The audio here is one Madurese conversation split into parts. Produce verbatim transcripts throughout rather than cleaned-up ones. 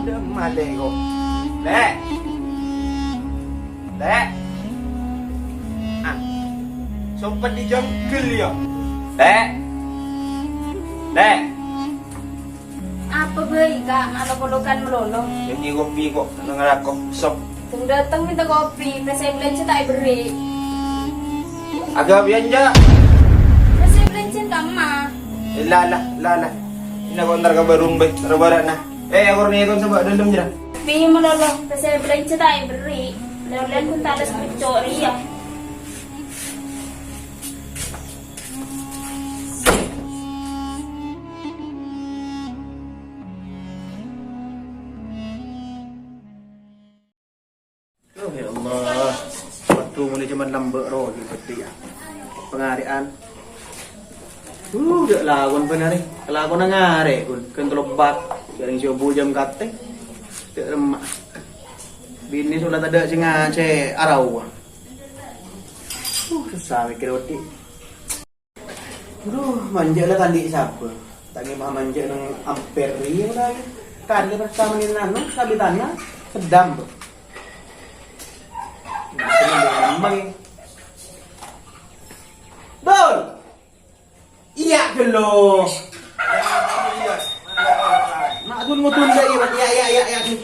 Dâ' malè, kok. Lè'. Lè'. Ah. Sompet è jhânggel, yâ. Lè'. Lè'. Apa bhâi, Ka'? Ma' lok-olokan malolo. Yâ, nyi kopi, kok. Neng alako. Sop. Dâteng-dâteng mènta kopi, pèssè bâlânjhâ ta' èberri'. Aghâbiyân, jâ'. Pèssè bâlânjhâ kemma. Eh, la, la, la, la. Ina kok entar ka bârung, bhâi. Ra-bârâ'na. Eh, akor nèton sabâ' dâlem, jâ'. Pi malolo, pèssè bâlânjhâ ta' èberri'. Lè-olèan pun ta' les mècco' rèya. Oh, ya Allah. Waduh, mulai jaman lambâ' rowa ghi' bâdâ, yâ. Pangarè'an. Uh, dâ' lakon bân arè. Lakonna ngarè', Gun. Kan tello bâk. Jhâreng sobu jam katè. Dâ' remma. Binè sola tadâ' sè nga-, sè arawa. Uh, sossa mèkkèrè odi'. Aduh, manja la kali sabâ. Ta' ngèma manja neng amper rèya la. Kali pas samenin anu, sabitana, sedam, bro. Nah, memang. Dul! Iyâ, ghellu. Mak, dul, ngudul, iyâ, iyâ, iyâ, iyâ, iyâ.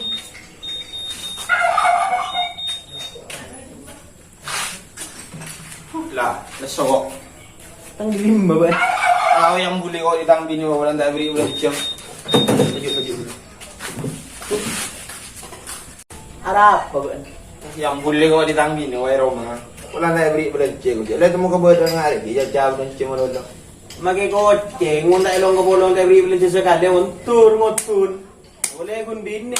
La, lesso kok. Tang dilima, Bân. Tao yang bulè kok è tang binè, wala ta' èberri' bâlânjhâ. Maju, maju, maju. Arapa, Bân? Yang bulè kok è tang binè, wae roma. Wala ta' èberri' bâlânjhâ, kok. Lè' temmo ka bâdâ ngarè', iyâ, jhâ' bâlânjhâ malolo. Make kocèng, mon ta' èlong ka polong ta' èberri' bâlânjhâ sakalè, ontur, ngoton. Olè ghun binè.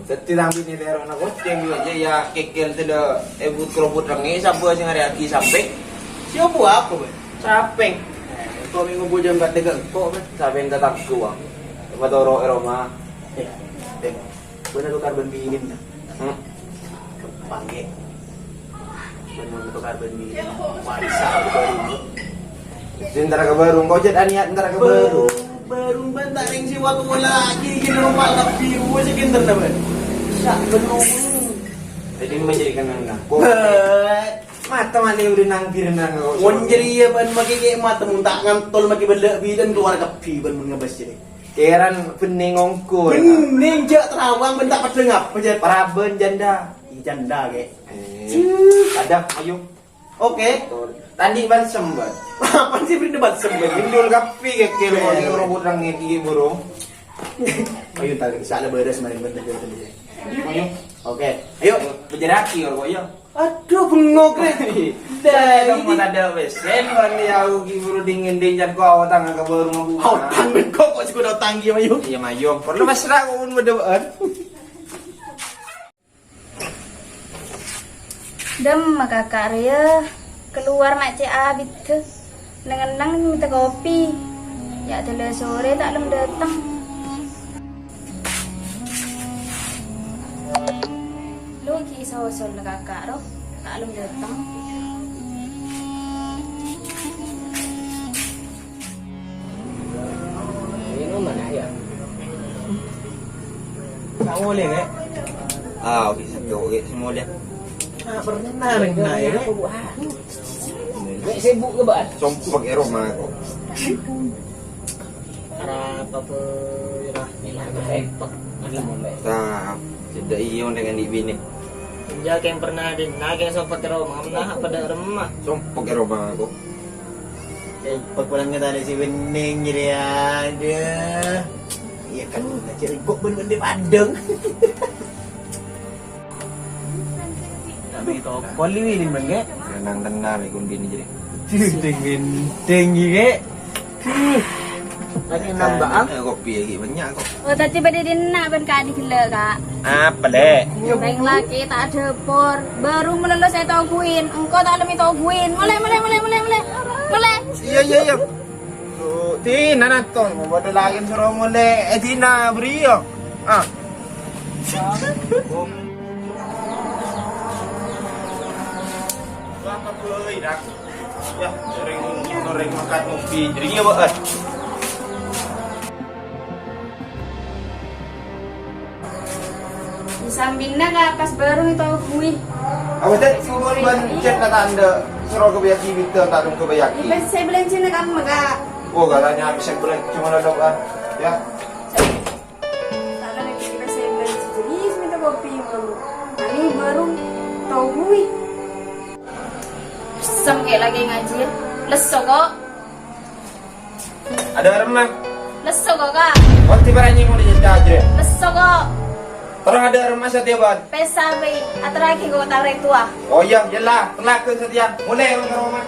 Dhâddhi tang binè terona kocèng, iyâ, iyâ, kèkèl tèdâ èbut-robut rengngè', sabâ sè ngarè'aghi sapèng. Sè obu apa, Bân? Sapèng. Eh, engko' mè' ngobu jam katè ka engko', Bân. Sapèng tatanggu, Bân. Coba toro' è roma. Eh, eh, bân tokar bân binè, nah. Hmm. Gampang, Gè. Bân mon tokar bân binè. Warisan bân. Entar ka bârung, kok jhât aniat entar ka bârung. Bârung, bân ta' rèng sè watu wala ghi' ghi' normal kabbhi, wes ghi' entar, Bân. Sa' bârung. Jadi menjadi kenang, nah. Bân. Mata mali udah nang kiri nang kok. Mon jârèya, Bân, make kè' mata mon ta' ngantol make bellâ' bilân kalowar kabbhi, Bân, mon ngabâs jârèya. Kèran bhenning ngongkor. Bhenning jhâ' terawang, Bân, ta' padâ ngapa, jhât. Parabân janda. Ih, janda, Gè. Eh, ada, ayo. Oke. Tadi balsem, Bân. Apa sih beri balsem, Bân? Bindul kapi, Gè, kèl, Bân, robot nang gigi burung. Ayo, tadi salah beres main bentar, bentar, bentar. Ayo. Oke, ayo. Bejeraki, kok, ya. Aduh, bengok, Rè. Saya mau ada wesen, Bân, ya, aku gigi burung dingin, dingin, kok, awak tangan ke burung aku. Awak tangan, kok, kok, sih, udah tanggi, ayo. Iya, mayo. Perlu mesra, kok, pun bedaan. Dâmma kaka' rèya, kalowar na' cè' abiddhâ. Neng-enneng mènta kopi. Ya' dâlâ sore ta' lem dâteng. Lo' ghi' iso-osol kaka' ro, ta' lem dâteng. Minum mana ya? Sangolè, Nek. Ah, oke, satu, oke, semua dia. Ah, pernah, Nek, nah, ya, Nek. Nek, sibuk ke, Bang? Sompek, ya, Roma, kok. Arapa, Boy? Lah, repot. Mana, Bang? Nah, tidak iya, dengan di bini. Iya, yang pernah di, nah, yang sompek ke Roma, nah, apa dak remah? Sompek, ya, Roma, kok. Eh, pagpulang ka tali si Bening jadi ada. Iya kan, aja kok ben-, ben di Padang. Tapi tokol ini, Bang, ya? Tenang-tenang, ikut bini jadi. Dingin, dingin, ya. Lagi nambah, ah? Eh, kopi lagi banyak kok. Oh, tadi pada dinna' bân ka'dinto ghellâ', Ka'. Apa, Lè'? Bhâi lakè ta' dâpor. Bârung malolo sè tongguin. Engko' ta' lem tongguin. Molè, molè, molè, molè, molè. Molè. Iya, iya, iya. Tuh, Tina nonton. Mau pada lain suruh molè. Eh, Tina, beri ya. Ah. Selamat, Boy, dah. Ya, sering, sering makan kopi. Jadi, iya, Pak. Eh. Sambina, Kak, pas bârung ètobuwi. Apa tadi si Bun Ban chat na tanda soro ke bayaki bintang tak dong ke bayaki. Pas saya belanjana kamma, Kak. Oh, katanya bisa belanja cuma ada kan. Ya. Tara lagi pas saya belanja jenis minta kopi malu. Ani bârung tobuwi. Sengke lagi ngaji ya. Lesso kok. Ada remma. Lesso kok, Kak. Wanti barani mau dijajah aja. Lesso kok. Terus ada remma setiap hari. Pesawi, ateragi kok tarik tua. Oh iya, jelas. Telaga setia. Mulai orang ke rumah.